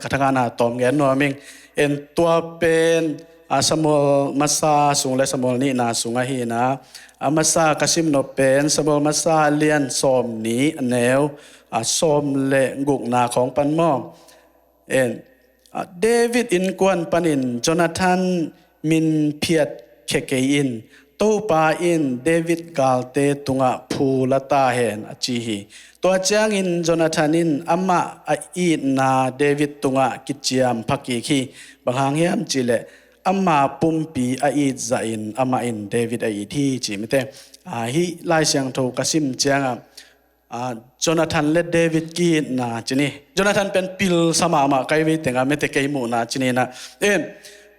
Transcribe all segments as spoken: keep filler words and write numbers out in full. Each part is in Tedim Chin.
ka thangahna tawm gen nuam ing. En, tua pen a Samuel masa sung le Samuel nihna sung ahi na, a masa ka sim nop pen Samuel masa lian sawm nih, a neu a sawm le gukna khawng pan maw. En, a David innkuan panin Jonathan min phiat khia kei in, Topa in David galte tungah phu la ta hen, a ci hi. Tua ciangin Jonathan in amah a itna David tungah kiciam phakik hi. Bang hang hiam cihleh ama pumpi a it zahin amah in David a it hi, ci mite. A, hih Lai Siangtho ka sim ciangah a, Jonathan le David ki-itna ci ni. Jonathan pen pilsa mahmah kai vei tengah mite kei muhna ci ni na. En,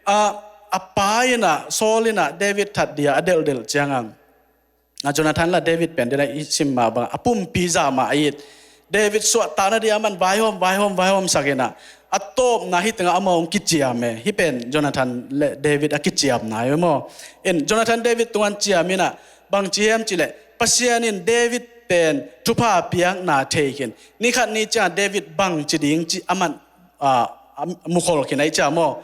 a, a pa in a, Saul in a David that dia a delhdelh ciangah, a, Jonathan la David pen dena i sim mah bang a pumpi zah mah a it. David suahtakna dia man vaihawm, vaihawm, vaihawm sak in a, a tawpna hih tengah amah hong kiciam e. Hih pen Jonathan le David a kiciamna hi maw. En, Jonathan David tungan ciam in a, bang ci hiam cihleh Pasian in David pen thupha piakna thei khin. Ni khat ni ciang David bang ci ding ci aman, a, a, mukhol khin ahi cia maw.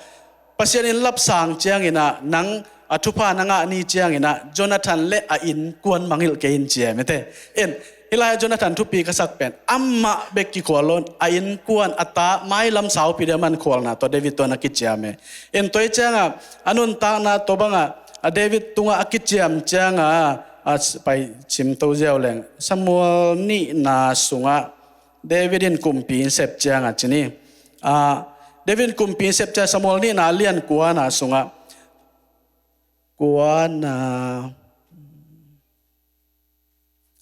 Pasian in lapsang ciangin a nang a thupha na ngah ni ciangin a Jonathan le a innkuan mangilh kei in ci e mite. En, hih lai Jonathan thupi ka sak pen amah bek kikhual lo in a innkuan a ta mailam saupi dia man khualna tawh David tuan a kiciam e. En, tua hi ciangah a nuntakna tua bangah a David tungah a kiciam ciangah a, a pai cimto ziau leng Samuel nihna sungah David in kumpi in sep ciangah ci ni. A, David in kumpi in sep ciang Samuel nihna lian kuana sungah kuana,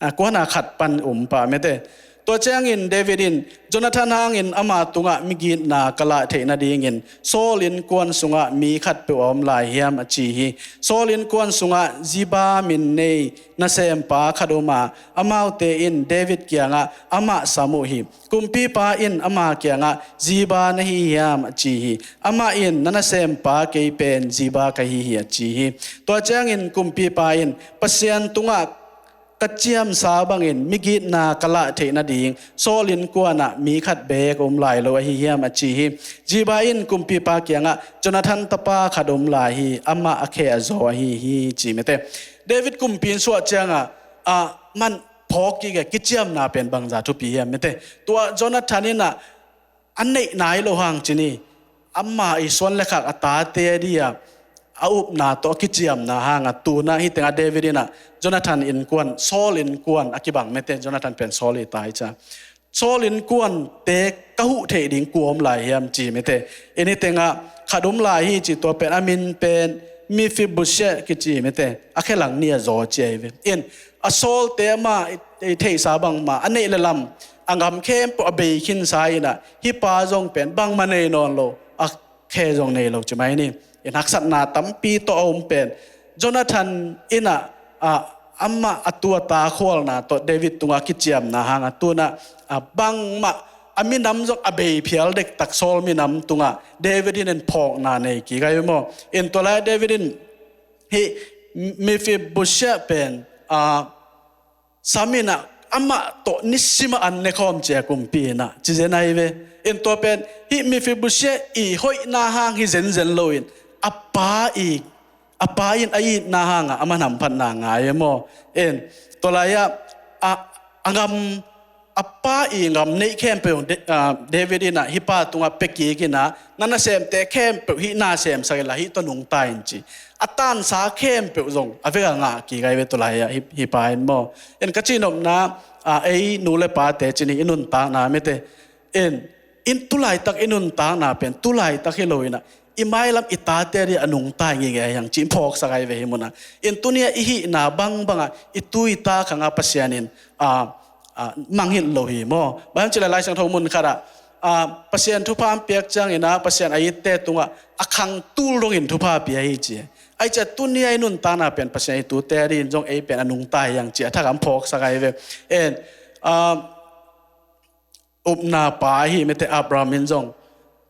a, kuana khat pan um pah mite. Tua ciangin David in Jonathan hangin ama tungah migitna ka lah theih nadingin Saul innkuan sungah mi khatpeuh a om lai hiam, a ci hi. Saul innkuan sungah Ziba min nei nasempa khat um a, amaute in David kiangah amah sam uh hi. Kumpipa in ama kiangah Ziba na hi hiam, a ci hi. Amah in na nasempa kei pen Ziba ka hi hi, a ci hi. Tua ciangin kumpipa in Pasian tungah ka ciamsa bangin migitna ka lah theih nading Saul innkuanah mi khat beek a um lai lo ahi hiam, a ci hi. Ziba in kumpipa kiangah Jonathan tapa khat um lai hi, amah a khe a zaw ahi hi, ci mite. David kumpi in suah ciangah a man phawk kik e, kiciamna pen bangza thupi hiam mite. Tua Jonathan in a a neih nai lo hang ci ni. Ama i suan le khak a tate a dia a upna tawh a kiciamna hangah tunah hih tengah David in a Jonathan innkuan, Saul innkuan a kibang mite, Jonathan pen Saul i ta hi cia. Saul innkuante ka huh theih ding kua om lai hiam ci mite. En, hih tengah khat um lai hi ci, tua pen a min pen Mephibosheth kici mite. A khe lang ni a zaw ci ahi ve. En, a sawlte amah i, i theihsa bangmah a neih le lam a ngam khempeuh a bei khinsa in a, hih pa zong pen bangmah nei nawn lo, a khe zong nei lo ci mai ni. En, haksatna tampi tawh a um pen Jonathan in a, a, amah a tu a ta khualna tawh David tungah kiciamna hangah tunah a bangmah a minam zong a bei phial dektak Saul minam tungah David in en phawkna nei kik ahi ve maw. En, tua lai David in hih Mephibosheth pen a sam in a amah tawh nisim a an ne khawm ci a kumpi in a ci zen ahi ve. En, tua pen hih Mephibosheth i hoihna hang hi zenzen loin a pa i, a pa in a itna hangah a man hamphatna ngai e maw. En, tua lai-ah a, a ngam, a pa i ngam neih khempeuh De-, a, David in a hih pa tungah pia kik in a, na nasemte khempeuh hih na semsak inla hih tawh nungta in ci. A tansa khempeuh zong a vek a ngah kik ahi ve tua lai-ah hih, hih pa in maw. En, ka cihnopna a, ei nu le pate ci ni, i nuntakna mite. En, in tulaitak i nuntakna pen tulaitak hi lo in a, i mailam i tate a dia a nungta i ngeingei ahi hang ci in phawksak ahi ve hih munah. En, tuni-ah i hihna bangbangah i tu i ta khangah Pasian in a, a, mangngilh lo hi maw. Bang hang ci le Lai Siangtho mun khatah a, Pasian thupha an piak ciangin a Pasian a itte tungah a khang tul dongin thupha pia hi ci. Ahi cia tuni-ah i nuntakna pen Pasian i tute a dingin zong ei pen a nungta hi hang ci a thak an phawksak ahi ve. En, a, upna pa ahi mite Abraham in zong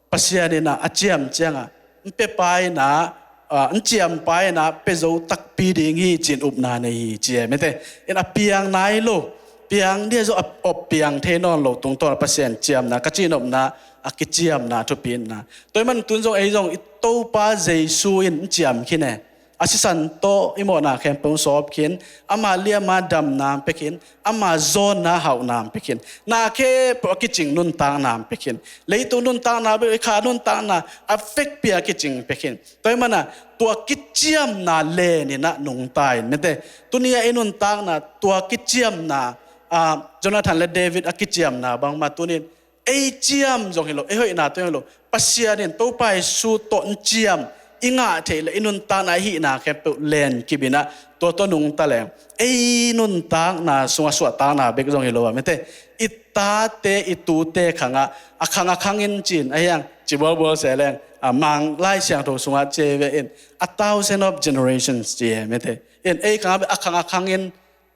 Pasian in a, a ciam ciangah, n pe pa in a, a, n ciam pa in a pe zo takpi ding hi ci in upna nei hi ci e mite. En, a piang nai lo, piang dia zo a, op piang thei nawn lo tungtawn a Pasian ciamna ka cihnopna a kiciamna thupitna. Tua ahih man tun zong ei zong i Topa Jesu in hong ciam khin e. A sisan tawh i mawhna khempeuh hong sawp khin, ama liama damna hong pia khin, ama zawnna hauhna hong pia khin. Na khempeuh a kicing nuntakna hong pia khin. Leitung nuntakna bek, i kha nuntakna a vekpi a kicing pia khin. Tua ahih manin tua kiciamna len in ah nungta in, mate. Tuni-a i nuntakna tua kiciamna, ah, Jonathan le David a kiciamna bangmah tuni-in ei ciam zong hi lo, ei hoihna tawh zong hi lo, Pasian in Topa Jesu tawh hong ciam i ngah theih leh i nuntakna, i hihna khempeuh len kip in ah tua tawh nungta leng ei nuntakna sungah suahtakna bek zong hi lo a, mate. I tate, i tute khangah a khang a khang in ci-in, a hiang ci bualbual se leng, a Mang Lai Siangtho sungah ci ve in, a thousand of generations ci e, mate. In ei khangah bek a khang a khang in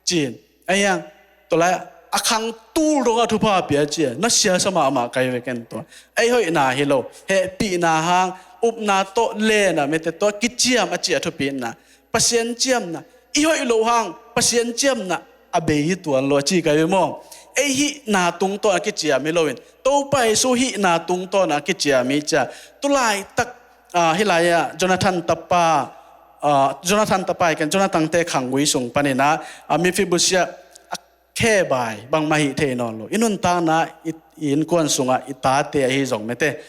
ci-in, a hiang tua lai a khang tul dongah thupha pia ci e, na siasa mahmah kai ve ken tua. Ei hoihna hi lo, hehpihna hang upna tawh len a, mate, tua kiciam a ci a thupitna. Pasian ciamna, i hoih loh hang Pasian ciamna a bei hi tuan lo a ci kai ve maw. Ei hihna tungtawn a kiciam hi lo in, Topa Jesu hihna tungtawn a kiciam hi cia. Tulaitak, ah, hih lai-ah Jonathan tapa, ah, Jonathan tapa hi ken, Jonathan te khanggui sung panin ah, ah, Mephibosheth a khebai bangmah hi thei nawn lo. I nuntakna, i, i innkuan sungah i tate ahi zong, mate,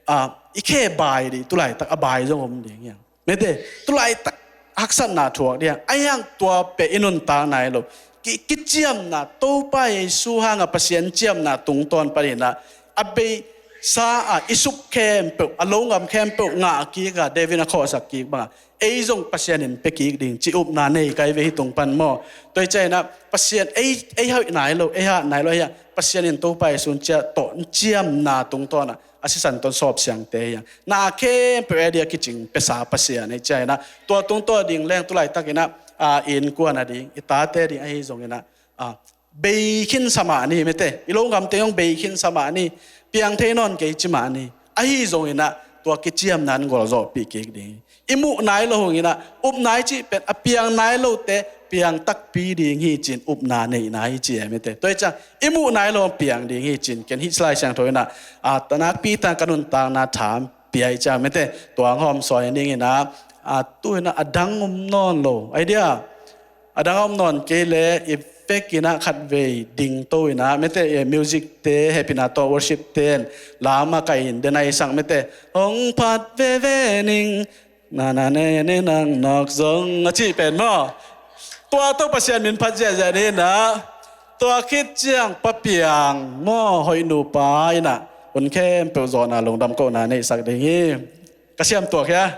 ah, i khebai ding, tulaitak a bai zong om ding hiang. Mate, tulaitak haksatna thuak ding hiang. A hiang tua pen i nuntakna hi lo. Ki, kiciamna, Topa Jesu hanga Pasian ciamna tungtawn panin ah a beisa a i sup khempeuh, a lo ngam khempeuh ngah kik a, David a khawhsak kik bangah ei zong Pasian in pia kik ding ci upna nei kai ve hi tung pan maw. Tua hi ciangin ah Pasian ei, ei hoihna hi lo, ei hatna hi lo, a hiang Pasian in Topa Jesu in cia tawh ciamna tungtawn ah a sisan tawh sawp siangte hiang. Na khempeuh ei a ding a kicing piasa Pasian hi ciangin ah tua tungtawn ding leng tulaitakin ah, ah, i innkuan a ding, i tate ding ahi zongin ah, ah, bei khinsa mah ni, mate. I lo ngamte hong bei khinsa mah ni. Piang thei nawn kei ci mah ni. Ahi zongin ah tua kiciamna in gualzawhpih kik ding hi. I muh nai lo hong in ah, up nai cih pen a piang nai lote piang takpi ding hi ci-in upna neihna hi ci e, mate. Tua hi ciang i muh nai lo hong piang ding hi ci-in ken hih Lai Siangtho in ah, a, tanakpi tan ka nuntakna tha hong pia hi ciang, mate. Tua hong hawmsawn hi ning in ah, a, tu-in ah a dang om nawn lo. Idea a dang a om nawn kei leh i vekin ah khatvei dingto in ah, mate, eh, music te, hehpihna tawh worship ten lam a kai in den a i sang, mate. Hong phat veve ning, na na ne ne nang nawk zong a cih pen maw. Tua tawh Pasian min phat ziahziah ni in ah. Tua khit ciang Pa Piang maw, hoih nupa in ah hun khempeuh zawhna lungdam kohna neihsak ding hi. Ka siam tuak hia?